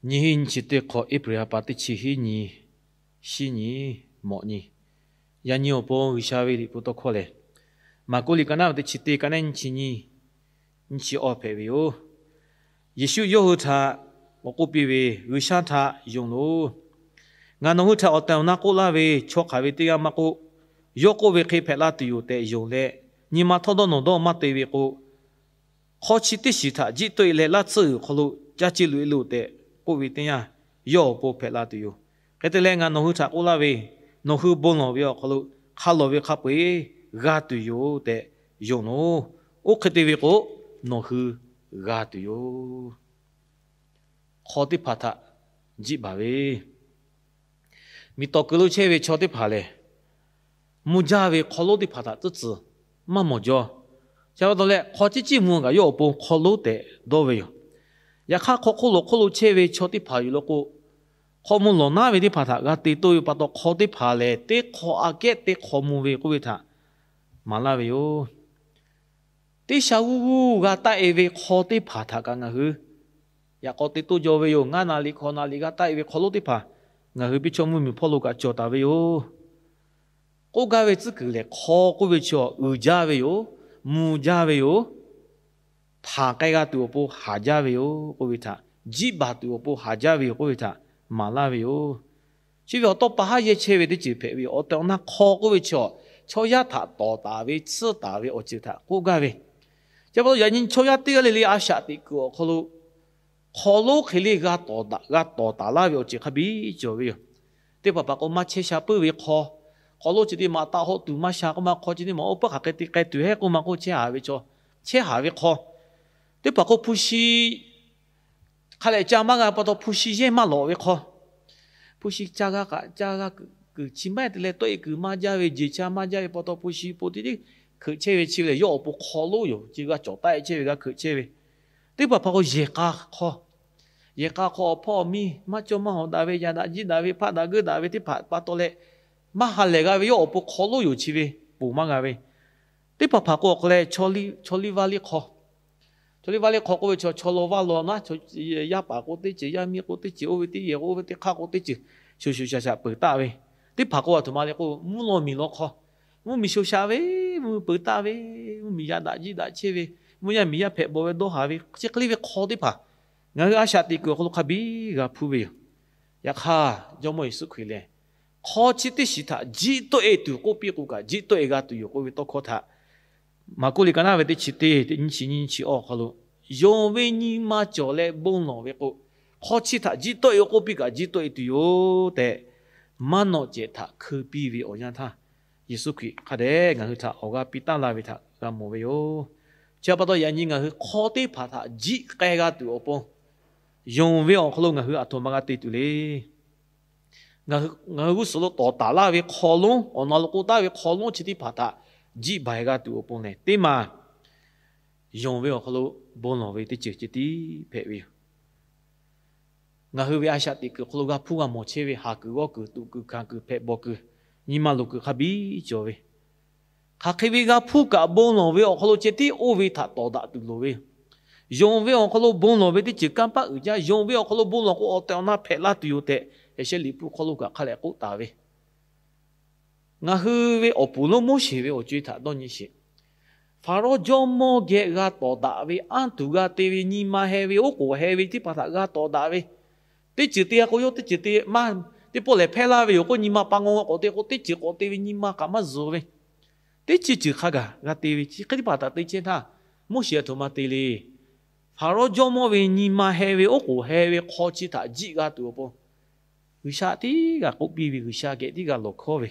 Nyiˇ hiˉ nyiˇ chi teˇ hk'awꞈ, April ha pa teˇ chi hiˉ nyi, shiˉ nyi, mawꞈ nyi. Yaꞈ nyi awˬ pon G'uiˬsha ve liꞈ hpu tawˇ hkawˇ lehˬ, Maˍkuˆ liꞈ ka naˉ ve teˇ chi teˇ, ka naˉ nyiˇ chi nyiˇ, nyiˇ chi awˇ hpehꞈ ve yoˬ. Yeˍsuˆ yawˇ hui htaꞈ k'awꞈ k'oˆ piˇ ve, G'uiˬsha htaꞈ yonˍ loˬ. Ngaˬ nawˬ hui htaꞈ awˬ tehˬ awˬ na k'oˆ laˇ ve, chaw hk'aˬ ve teˇ g'aˇ maˇ k'oˆ, yawˇ k'oˆ ve hk'e hpehꞈ la tuˬ yoˬ tehꞈ yonˍ leh, nyi ma htawˇdawˇ nawˬ dawˇ maˇ te ve k'o, hk'aw chi teˇ shiˍ htaꞈ jiˆ tawˆ e leh laˇ tsuhˇ g'uiˬ hk'aw lo caˇ ce loꞈ e loˬ tehꞈ k'oˆ ve teˇ yanˇ, yawˇ awˬ pon hpehꞈ la tuˬ yoˬ. Hk'e te leh ngaˬ nawˬ hui htaꞈ k'oˆ laˇ ve, nawˬ hui bon lawˬ ve awˬ hk'aw lo hk'a lawˬ ve hk'a peu-eˬ g'a tuˬ yoˬ tehꞈ yonˍ loˬ. Oˇ hk'e te ve k'o, nawˬ hui g'a tuˬ yoˬ. Hk'aw teˇ hpaˍ htaꞈ jiˆ baˬ ve, miˬ tawˍ kuiˬ lo chehˇ ve chaw teˇ hpaˍ lehˬ, mvuh jaˇ ve hk'aw lonˉ teˇ hpaˍ htaꞈ tcuhˉ tcuhˬ maˇ mawˬ jaw. Chi pa taw leh, hk'aw ciˉ ciˉ mvuh kaꞈ yawˇ awˬ pon hk'aw lonˉ tehꞈ dawˇ ve yoˬ. Yaꞈ hk'aˇ, hk'aw hk'oˆ lo hk'oˆ lo chehˇ ve chaw teˇ hpaˍ yoˬ law k'o, hk'aw mvuh lawˬ naˉ ve teˇ hpaˍ htaꞈ g'a te toˇ ve pa taw, hk'aw teˇ hpaˍ lehˬ, teˇ hk'aw aꞈ kehˉ teˇ hk'aw mvuh ve k'oˆ ve htaꞈ maˍ laˇ ve yoˬ. Teˇ sha g'uˇ g'uˇ g'a taˆ e ve hk'aw teˇ hpaˍ htaꞈ kaꞈ ngaˬ hui yaꞈ k'aw te toˇ jaw ve yoˬ. Ngaˇ naˍ riˍ hkawꞈ naˍ riˍ g'a taˆ e ve hk'aw lonˉ teˇ hpaˍ ngaˬ hui piˇ chaw mvuhˇmiˬ hpawˇ lo kaꞈ cawˬ taˍ ve yoˬ. K'oˆ gaˇ ve tcuhˉ kuiˬ lehˬ, hk'aw k'oˆ ve chaw uiˍ jaˇ ve yoˬ. Mvuh jaˇ ve yoˬ. Hpanˍ k'ai g'a tuˬ awˬ pon haˍ jaˇ ve yoˬ k'oˆ ve htaꞈ, jiˆ baˬ tuˬ awˬ pon haˍ jaˇ ve yoˬ k'oˆ ve htaꞈ maˍ laˇ ve yoˬ. Chi ve awˬ tawˇ pa haˉ yehˇ chehˇ ve teˇ ceuˬ hpehꞈ ve yoˬ. Awˬ tehˬ awˬ na hk'aw k'oˆ ve chaw, chaw yaˇ htaꞈ tawˍ taˍ ve, tsuhˇ taˍ ve awˬ ceuˬ htaꞈ k'oˆ gaˇ ve. Chi pa taw yaꞈ nyi chaw yaˇ teˇ g'aˇ le le a shaꞈ teꞈ kuiˬ awˬ hk'aw lo hk'aw lonˉ hk'e le g'a tawˍ taˍ laˇ ve awˬ ceuˬ hk'a biˇ cawˬ ve yoˬ. Teˇ hpaˍ hpaˍ k'o, maˇ chehˇ sha puiˉ ve hk'aw, hk'aw lonˉ chi teˇ maˬ taˆ hawˆ tuˬ maˇ sha k'oˆ ma, hk'aw chi teˇ maˬ oˇ peuˉ hk'aˬ hk'e te k'ai tuˬ heˆ k'oˆ ma k'o, chehˇ haˍ ve chaw, chehˇ haˍ ve hk'aw, teˇ hpaˍ k'o hpu shi hk'a lehˬ ca maˇ g'a pa taw, hpu shi yehˇ maˇ lawꞈ ve hk'aw, hpu shi ca g'a kaꞈ ca g'a kuiˬ chi maˇ te leh tawˆ e kuiˬ maˇ jaˇ ve, jeˬ ca maˇ jaˇ ve pa taw, hpu shi po teˇ tiˉ hkeuꞈ chehˇ ve chi ve lehˬ, yawˇ awˬ pon hk'aw lonˉ yoˬ. Chi g'a cawˬ taˆ e chehˇ ve, g'a hkeuꞈ chehˇ ve. Teˇ hpaˍ hpaˍ k'o, yehˬ k'a hk'aw, yehˬ k'a hk'aw awˬ hpawˇ awˬ miˇ maˇ cawˇ maˇ hawˍ daꞈ ve, yaꞈ daꞈ jiˆ daꞈ ve, hpaˆ daꞈ geuˆ daꞈ ve teˇ hpaˍ pa taw leh, maˇ ha lehˬ g'a ve, yawˇ awˬ pon hk'aw lonˉ yoˬ. Chi ve ponˬ maˇ g'a ve. Teˇ hpaˍ hpaˍ k'o, awˬ hk'aw leh chaw liˇ vaˇ liˇ hk'aw, chaw liˇ vaˇ liˇ hk'aw k'oˆ ve chaw, chaw law vaˇ law naˉ, yaˇ paˍ k'o teˇ ceuˬ, yaˇ miˇ k'o teˇ ceuˬ, oˇ ve teˇ yehˬ k'o oˇ ve teˇ hk'aˇ k'o teˇ ceuˬ, shoˍ shoˍ shaˍ shaˍ peuˬ taˆ ve. Teˇ hpaˍ k'o, a htoꞈ ma le k'o, mvuhˇ naw miˬ law hk'aw, mvuhˇmiˬ shoˍ shaˍ ve, mvuhˇmiˬ peuˬ taˆ ve, mvuhˇmiˬ yaꞈ daꞈ jiˆ daꞈ chehˇ ve, mvuhˇ yaˇ miˬ yaˇ hpehꞈ bawˬ ve dawˇ haˍ ve, chi hk'e le ve hk'aw teˇ hpaˍ ngaˬ hui a shaꞈ teꞈ kuiˬ awˬ hk'aw lo hk'a biˇ g'a hpuˇ ve yoˬ. Yaꞈ hk'aˇ, Jawˇmawˇ Yeˍsuˆ Hkriꞈ lehˬ, hk'aw chi teˇ shiˍ htaꞈ jiˆ tawˆ e tuˬ k'oˆ piˇ k'o kaꞈ, jiˆ tawˆ e g'a tuˬ yoˬ k'oˆ ve tawˇ hkawˇ htaꞈ Maˍkuˆ liꞈ ka naˉ ve teˇ chi teˇ, teˇ nyiˇ chi nyiˇ chi awˇ hk'aw lo, yonˍ ve nyi ma cawˬ leh bon lawˬ ve k'o, hk'aw chi htaꞈ jiˆ tawˆ e k'oˆ piˇ kaꞈ, jiˆ tawˆ e tuˬ yoˬ tehꞈ, maˇ nawꞈ cehˬ htaꞈ hkeu piˇ ve awˬ yanˇ htaˇ, Yeˍsuˆ Hkriꞈ hk'a dehꞈ ngaˬ hui htaꞈ awˬ g'aˇ piˇ taˍ laˇ ve htaꞈ g'a mawˬ ve yoˬ. Chi pa taw yaꞈ nyi ngaˬ hui hk'aw teˇ hpaˍ htaꞈ jiˆ k'ai g'a tuˬ awˬ pon, yonˍ ve awˬ hk'aw lo ngaˬ hui a htoꞈ ma g'a te tuˬ le. Ngaˬ hui g'uˇ suhˍ lo tawˍ taˍ laˇ ve hk'aw lonˉ, awˬ na lo k'oˆ taˍ ve hk'aw lonˉ chi teˇ hpaˍ htaꞈ jiˆ baˬ e g'a tuˬ awˬ pon lehˬ, teˇ maˬ yonˍ ve awˬ hk'aw lo bon lawˬ ve teˇ ceuˬ ceh tiˉ hpehꞈ ve yoˬ. Ngaˬ hui ve a shaꞈ teꞈ kuiˬ awˬ hk'aw lo g'a hpuˇ g'a mawˬ chehˇ ve haˍ kuiˬ g'awˇ kuiˬ tuꞈ kuiˬ hkanˍ kuiˬ hpehꞈ bawˬ kuiˬ nyi ma loˍ kuiˬ hk'a biˇ cawˬ ve, hk'aˬ hk'e ve g'a hpuˇ kaꞈ bon lawˬ ve awˬ hk'aw lo ceh tiˉ oˇ ve htaꞈ tawˍ daꞈ tuˬ loˍ ve, yonˍ ve awˬ hk'aw lo bon lawˬ ve teˇ ceuˬ kanˇ paˆ uiˍ jaˇ. Yonˍ ve awˬ hk'aw lo bon lawˬ k'o, awˬ tehˬ awˬ na hpehꞈ laˇ tuˬ yoˬ tehꞈ, Eˍsehˇ liꞈ hpu hk'aw lo kaꞈ hk'a lehˬ k'oˆ taˍ ve, ngaˬ hui ve awˬ puˍ lonˉ Moˉseˍ ve awˬ co-e htaꞈ dawˇ nyi sheˍ. Hpaˍrawˇ jawˇmawˇ geh g'a tawˍ daꞈ ve, anˇ tuˬ g'a te ve, nyi ma heh ve, oˉ k'oˍ heh ve teˇ hpaˍ htaꞈ g'a tawˍ daꞈ ve, teˇ ceuˬ te g'a k'o, yawˇ teˇ ceuˬ te maˇ, teˇ pawˆ lehˬ hpehˇ laˇ ve yoˬ k'o, nyi ma pa ngaw k'awꞈ te k'o, teˇ ceuˬ k'awꞈ te ve, nyi ma kaꞈ maˇ zuhˬ ve, teˇ ceuˬ ceuˬ hk'a gaˬ g'a te ve, chi hk'e teˇ hpaˍ htaꞈ te chehˇ htaˇ, Moˉseˍ a htoꞈ ma te le. Hpaˍrawˇ jawˇmawˇ ve nyi ma heh ve, oˉ k'oˍ heh ve hk'aw chi htaꞈ jiˆ g'a tuˬ awˬ pon, G'uiˬsha tiˉ g'a k'oˆ piˇ ve, G'uiˬsha geh tiˉ g'a lawˬ hkawˇ ve,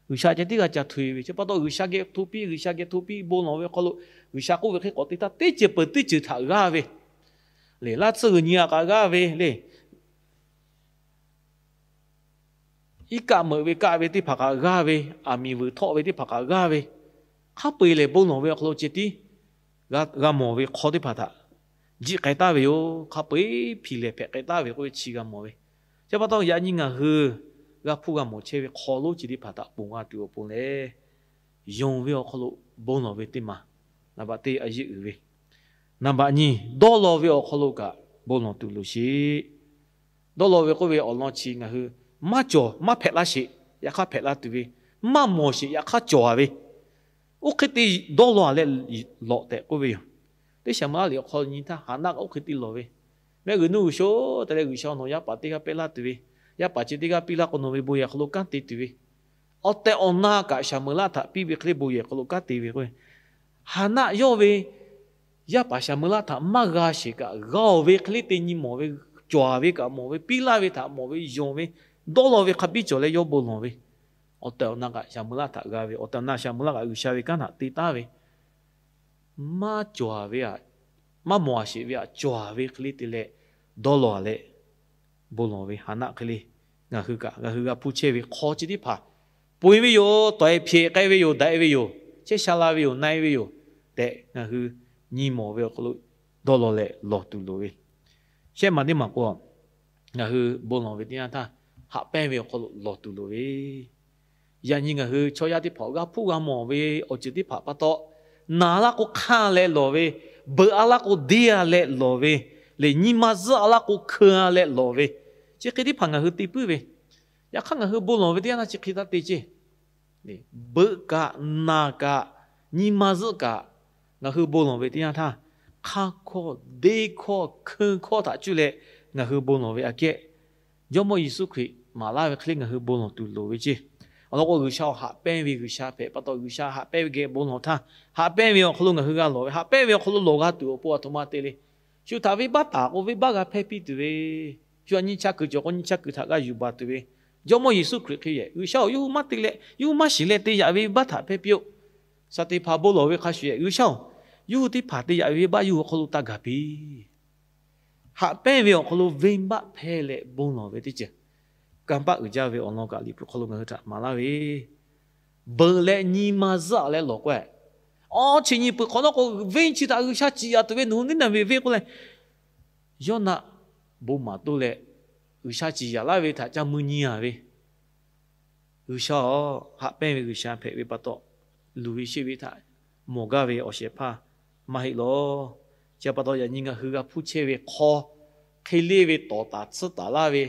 G'uiˬsha ceh tiˉ g'a ca hto-e ve, chi pa taw G'uiˬsha geh hto piˇ, G'uiˬsha geh hto piˇ bon lawˬ ve awˬ hk'aw lo, G'uiˬsha k'oˆ ve hk'e k'awꞈ te htaˇ, teˇ ceuˬ peuˬ teˇ ceuˬ htaꞈ g'aˇ ve, lehˬ laˇ tsuhˇ g'uiˬ nyi a k'aꞈ g'aˇ ve le, iˉ kaˆ meuꞈ ve kaˆ ve teˇ hpaˍ k'aꞈ g'aˇ ve, aˬ miˍ vuiˬ htawˆ ve teˇ hpaˍ k'aꞈ g'aˇ ve, hk'a peu-eˬ lehˬ bon lawˬ ve awˬ hk'aw lo ceh tiˉ g'a mawˬ ve hk'aw teˇ hpaˍ htaꞈ jiˆ k'ai taˍ ve yoˬ. Hk'a peu-eˬ hpiˍ lehˬ hpehꞈ k'ai taˍ ve k'oˆ ve chi g'a mawˬ ve. Chi pa taw yaꞈ nyi ngaˬ hui g'a hpuˇ g'a mawˬ chehˇ ve hk'aw lonˉ chi teˇ hpaˍ htaꞈ ponˬ g'a tuˬ awˬ pon lehˬ, yonˍ ve awˬ hk'aw lo bon lawˬ ve teˇ maˬ, naˍ baꞈ teˇ a yeˆ uiˍ ve, naˍ baꞈ nyi dawˇ law ve awˬ hk'aw lo kaꞈ bon lawˬ tuˬ loˍ sheˍ. Dawˇ law ve k'oˆ ve awˬ lawn chi ngaˬ hui maˇ cawˬ maˇ hpehꞈ laˇ sheˍ, yaꞈ hk'aˇ hpehꞈ la tuˬ ve, maˇ mawˬ sheˍ yaꞈ hk'aˇ cawˬ a ve, oˇ hk'e te dawˇ law leh lawꞈ tehꞈ k'oˆ ve yoˬ. Teˇ Saˍmo laˇ liꞈ awˬ hk'aw nyi htaˇ Haˍnaˆ kaꞈ oˇ hk'e te lawˬ ve, mehˆ g'uiˬ nuˇ g'uiˬ sho te leh G'uiˬsha nawˬ yaˇ paˍ teˇ g'aˇ pehˇ laˇ tuˬ ve, yaˇ paˍ chi teˇ g'aˇ piˇ laˇ k'o nawˬ ve bon yehˬ awˬ hk'aw lo kanˉ te tuˬ ve, awˬ tehˬ awˬ na kaꞈ Saˍmo laˇ htaꞈ piˇ ve hk'e le bon yehˬ hk'aw lo kanˉ te ve k'o, Haˍnaˆ yawˇ ve yaˇ paˍ Saˍmo laˇ htaꞈ maˇ g'a sheˍ kaꞈ g'a oˬ ve hk'e le te nyi mawˬ ve, cawˬ ve kaꞈ mawˬ ve, piˇ laˇ ve htaꞈ mawˬ ve, yonˍ ve, dawˇ law ve hk'a biˇ cawˬ leh yawˇ bon lawˬ ve, awˬ tehˬ awˬ na kaꞈ Saˍmo laˇ htaꞈ g'a ve, awˬ tehˬ awˬ na Saˍmo laˇ kaꞈ G'uiˬsha ve kanˉ htaꞈ te taˉ ve, maˇ cawˬ ve, maˇ mawˬ a sheˍ ve htaꞈ cawˬ ve hk'e le te leh dawˇ law leh bon lawˬ ve Haˍnaˆ hk'e le, ngaˬ hui kaꞈ ngaˬ hui g'a hpuˇ chehˇ ve hk'aw chi teˇ hpaˍ, ponˬ e ve yoˬ, tawˍ e hpeꞈ k'ai ve yoˬ, daꞈ e ve yoˬ, chehˇ sha la ve yoˬ, na e ve yoˬ tehꞈ ngaˬ hui nyi mawˬ ve awˬ hk'aw lo dawˇ law leh lawˬ tuˬ loˍ ve, shehˆ maˬ teˇ maˬ k'o, ngaˬ hui bon lawˬ ve teˇ yanˇ htaˇ, haꞈ pehnˇ ve awˬ hk'aw lo lawˬ tuˬ loˍ ve, yaꞈ nyi ngaˬ hui chaw yaˇ teˇ hpaˍ g'a hpuˇ g'a mawˬ ve awˬ ceuˬ teˇ hpaˍ pa taw, naˬ laˇ k'o hk'anˇ leh lawˬ ve, beuꞈ a laˇ k'o deˇ a leh lawˬ ve, leh nyi ma zuhˆ a laˇ k'o hkeu a leh lawˬ ve, chi hk'e teˇ hpaˍ ngaˬ hui te puiˉ ve. Yaꞈ hk'aˇ ngaˬ hui bon lawˬ ve teˇ yanˇ htaˇ chi hk'e taˇ te ceˇ. Beuꞈ kaꞈ, naˬ kaꞈ, nyi ma zuhˆ kaꞈ, ngaˬ hui bon lawˬ ve teˇ yanˇ htaˇ, hk'anˇ hkawˇ, deˇ hkawˇ, hkeu hkawˇ htaꞈ cuˇ leh ngaˬ hui bon lawˬ ve aꞈ kehˉ, Jawˇmawˇ Yeˍsuˆ Hkriꞈ maˍ laˇ ve hk'e le ngaˬ hui bon lawˬ tuˬ loˍ ve ceˇ. Awˬ lawn k'o, G'uiˬsha awˬ haꞈ pehnˇ ve G'uiˬsha hpehꞈ pa taw, G'uiˬsha haꞈ pehnˇ ve geh bon lawˬ htaˇ, haꞈ pehnˇ ve awˬ hk'aw lo ngaˬ hui g'a lawˬ ve, haꞈ pehnˇ ve awˬ hk'aw lo lawˬ g'a tuˬ awˬ pon a htoꞈ ma te le. Shu htaꞈ venˇbaˆ taˍ k'o venˇbaˆ g'a hpehˇ piˇ tuˬ ve, shu htaꞈ nyi cha kuiˬ cawˬ k'o nyi cha kuiˬ htaꞈ g'a yuˬ baˬ tuˬ ve, Jawˇmawˇ Yeˍsuˆ Hkriꞈ hk'e yehˬ G'uiˬsha-oˬ, yawˇ hui maˇ te leh yawˇ hui maˇ shiˍ leh te yaꞈ ve venˇbaˆ htaꞈ hpehˇ piˇ-oˆ. Saˍteˍhpanˍ bon lawˬ ve hk'a shuˍ yehˬ G'uiˬsha-oˬ, yawˇ hui teˇ hpaˍ te yaꞈ ve venˇbaˆ yawˇ hui awˬ hk'aw lo taˇ gaˬ piˇ. Haꞈ pehnˇ ve awˬ hk'aw lo venˇbaˆ hpehˇ leh bon lawˬ ve teˇ ceuˬ, kanˇ paˆ uiˍ jaˇ ve awˬ lawn kaꞈ Liꞈ hpu hk'aw lo ngaˬ hui htaꞈ maˍ laˇ ve, beuꞈ leh nyi ma zuhˆ leh lawˬ k'o, awˬ chi nyi pui hk'awꞈ nawˉ k'o, venˇ chi htaꞈ G'uiˬsha ciˍ yaꞈ tuˬ ve nawˬ hui Niˉnaˍveˍ venˇ k'oˆ leh, Yawˇnaˆ bon maˍ toˇ leh G'uiˬsha ciˍ yaꞈ laˇ ve htaꞈ ca mui nyi a ve, G'uiˬsha-oˬ, haꞈ pehnˇ ve G'uiˬsha hpehꞈ ve pa taw, luˬ ve sheˆ ve htaꞈ mawˬ gaˇ ve awˬ shehˍ hpaˇ maˇ heˆ lawˬ. Chi pa taw yaꞈ nyi ngaˬ hui g'a hpuˇ chehˇ ve hk'aw, hk'e leˇ ve tawˍ taˍ tsuhˇ taˍ laˇ ve,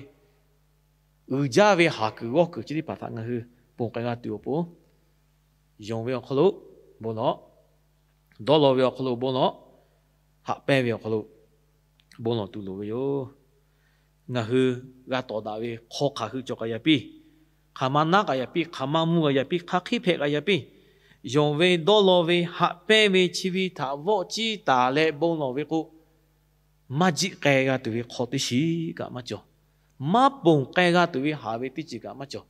uiˍ jaˇ ve haˍ kuiˬ g'awˇ kuiˬ chi teˇ hpaˍ htaꞈ ngaˬ hui ponˬ k'ai g'a tuˬ awˬ pon, yonˍ ve awˬ hk'aw lo bon lawˬ, dawˇ law ve awˬ hk'aw lo bon lawˬ, haꞈ pehnˇ ve awˬ hk'aw lo bon lawˬ tuˬ loˍ ve yoˬ. Ngaˬ hui g'a tawˍ daꞈ ve hk'aw hk'aˬ hui cawˬ k'ai yaꞈ piˇ, hk'aˬ ma naˉ k'ai yaꞈ piˇ, hk'aˬ ma mvuh k'ai yaꞈ piˇ, hk'aˬ hk'e hpehꞈ k'ai yaꞈ piˇ, yonˍ ve dawˇ law ve haꞈ pehnˇ ve chi ve htaꞈ vawˆ ciˇ taˍ leh bon lawˬ ve k'o, maˇ jiˆ k'ai g'a tuˬ ve hk'aw teˇ shiˍ kaꞈ maˇ cawˬ. Maˇ ponˬ k'ai g'a tuˬ ve haˍ ve teˇ ceuˬ kaꞈ maˇ cawˬ.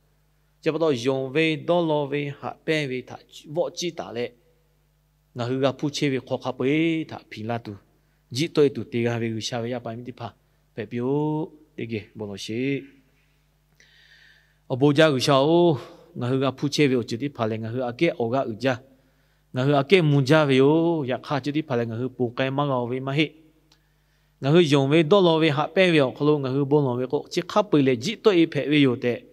Chi pa taw yonˍ ve dawˇ law ve haꞈ pehnˇ ve htaꞈ vawˆ ciˇ taˍ leh, ngaˬ hui g'a hpuˇ chehˇ ve hk'aw hk'a peu-eˬ htaꞈ hpiˍ la tuˬ, jiˆ tawˆ e tuˬ te g'a ve G'uiˬsha ve yaˇ paˍ miˇ teˇ hpaˍ hpehꞈ piˇ-oˆ. Teˇ geh bon lawˬ sheˍ. Awˬ bon jaˇ G'uiˬsha-oˬ, ngaˬ hui g'a hpuˇ chehˇ ve awˬ ceuˬ teˇ hpaˍ lehˬ ngaˬ hui aꞈ kehˉ awˬ g'aˇ uiˍ jaˇ, ngaˬ hui aꞈ kehˉ mvuh jaˇ ve yoˬ. Yaꞈ hk'aˇ chi teˇ hpaˍ lehˬ ngaˬ hui ponˬ k'ai maˇ g'a-oˬ ve maˇ heˆ. Ngaˬ hui yonˍ ve dawˇ law ve haꞈ pehnˇ ve awˬ hk'aw lo ngaˬ hui bon lawˬ ve k'o, chi hk'a peu-eˬ lehˬ jiˆ tawˆ e hpehꞈ ve yoˬ tehꞈ,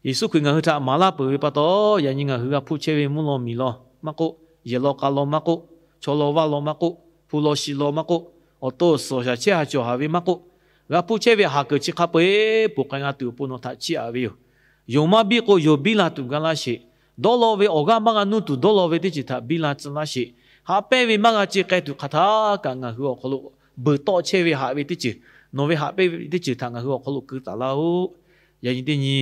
Yeˍsuˆ Hkriꞈ ngaˬ hui htaꞈ maˍ laˇ peuˬ ve pa taw, yaꞈ nyi ngaˬ hui g'a hpuˇ chehˇ ve mvuhˇ law miˬ law maˇ k'oˆ, yehˬ law k'a law maˇ k'oˆ, chaw law vaˇ law maˇ k'oˆ, hpu law shi law maˇ k'oˆ, awˬ to awˬ suhˍ shaˍ chehˇ ha cawˬ haˍ ve maˇ k'oˆ, g'a hpuˇ chehˇ ve haˍ kuiˬ chi hk'a peu-eˬ ponˬ k'ai g'a tuˬ awˬ pon nawˬ htaꞈ chiˇ aꞈ ve yoˬ. Yonˍ maˇ biˇ k'o yonˍ biˇ la tuˬ ga laˇ sheˍ. Dawˇ law ve awˬ g'aˇ maˇ g'a nuˇ tuˬ dawˇ law ve teˇ ceuˬ htaꞈ biˇ la tcuh laˇ sheˍ. Haꞈ pehnˇ ve maˇ g'a ce k'ai tuˬ hk'aˬ htaˇ kaꞈ ngaˬ hui awˬ hk'aw lo beuꞈ tawˆ chehˇ ve haꞈ ve teˇ ceuˬ, nawˬ ve haꞈ pehnˇ ve teˇ ceuˬ htaꞈ ngaˬ hui awˬ hk'aw lo keu taˍ laˇ-oˆ. Yaꞈ nyi teˇ nyi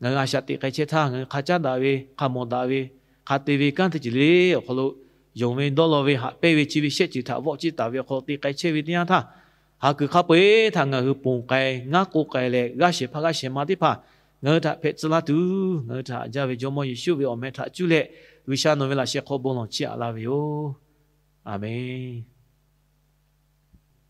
ngaˬ hui a shaꞈ teꞈ k'ai chehˇ htaˇ, ngaˬ hui hk'a caˉ daꞈ ve, hk'a mawˬ daꞈ ve, hk'a te ve kanˉ teˇ ceuˬ le awˬ hk'aw lo, yonˍ ve dawˇ law ve haꞈ pehnˇ ve chi ve shehˆ ceuˬ htaꞈ vawˆ ciˇ taˍ ve awˬ hk'aw lo te k'ai chehˇ ve teˇ yanˇ htaˇ, haˍ kuiˬ hk'a peu-eˬ htaꞈ ngaˬ hui ponˬ k'ai, ngaˉ k'oˆ k'ai leh, g'aˇ shehˍ hpaˇ g'aˇ shehˍ ma teˇ hpaˍ ngaˬ hui htaꞈ hpehꞈ tcuh laˇ tuˬ, ngaˬ hui htaꞈ haꞈ jaˇ ve Jawˇmawˇ Yeˍsuˆ ve awˬ meh htaꞈ cuˇ leh, G'uiˬsha nawˬ ve laꞈ sheh hk'aw bon lawˬ chiˇ aꞈ laˇ ve yoˬ. Aˍmenˍ.